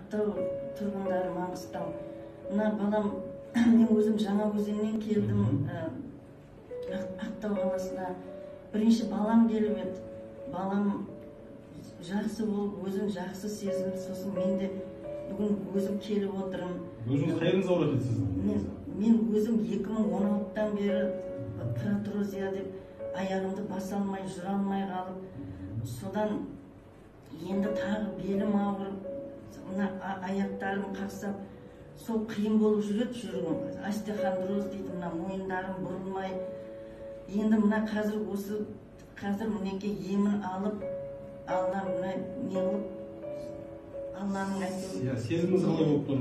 Ақтау тұрғындары, Маңғыстау. Мына балам, мен өзім Жаңаөзеннен келдім Ақтау қаласына. Бірінші балам келіп еді. Балам жақсы болып, өзім жақсы сезініп, сосын мен де бүгін өзім келіп отырмын. Өзіңіз қайеріңіз ауырады сіздің? Мен өзім 2016-тан бері протрузия деп аяғымды баса алмай, жүре алмай қалып, содан енді тағы белім ауырып, мына аяқтарым қақсап, сол қиын болып жүреді жүруім. Остеохондроз дейді, мына мойындарым бұрылмай. Енді мына қазір осы қазір мінекей емін алып, Алла мына не қылып, Алланың әйтеуір. Иә, сезіміңіз қалай болып тұр?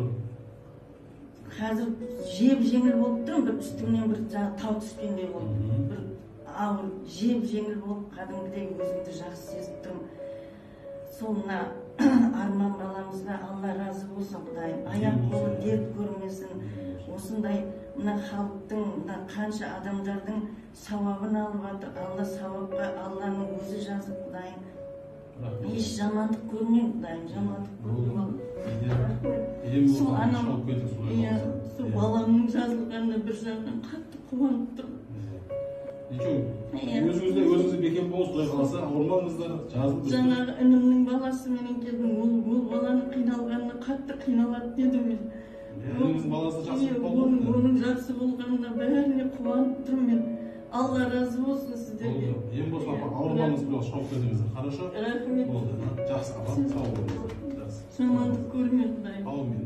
Қазір жеп-жеңіл болып тұрмын, бір үстімнен бір жаңа тау түскендей болып, бір ауыр, жеп-жеңіл болып, кәдімгідей өзімді жақсы сезіп тұрмын. Сол мына Арман баламызға Алла разы болсын, Құдайым. Аяқ қолы дерт көрмесін. Осындай мына халықтың, мына қанша адамдардың сауабын алып жатыр. Алла сауапқа Алланың өзі жазып, Құдайым. Еш жамандық көрмеймін, Құдайым, жамандық көрмеймін. Рахмет. Сол анам, иә, сол баламның жазылғанына бір жағынан қатты қуанып тұрмын. Ничего, өзіңізде өзіңіз бекем болыңыз, Құдай қаласа, ауырмаңыздар, жазылып. Жаңағы інімнің баласыменен келдім, ол баланың қиналғанына қатты қиналады дедім мен. Ініңіздің баласы жақсы болды. Оның жақсы болғанына бәріне қуанып тұрмын мен. Алла разы болсын сіздерге. Ем болсын, апа, ауырмаңыз, бірақ шауып келдіңіздер. Хорошо? Рахмет. Болды. Жақсы, апа, сау болыңыз. Жақсы. Жамандық көрме, Құдайым. Аумин.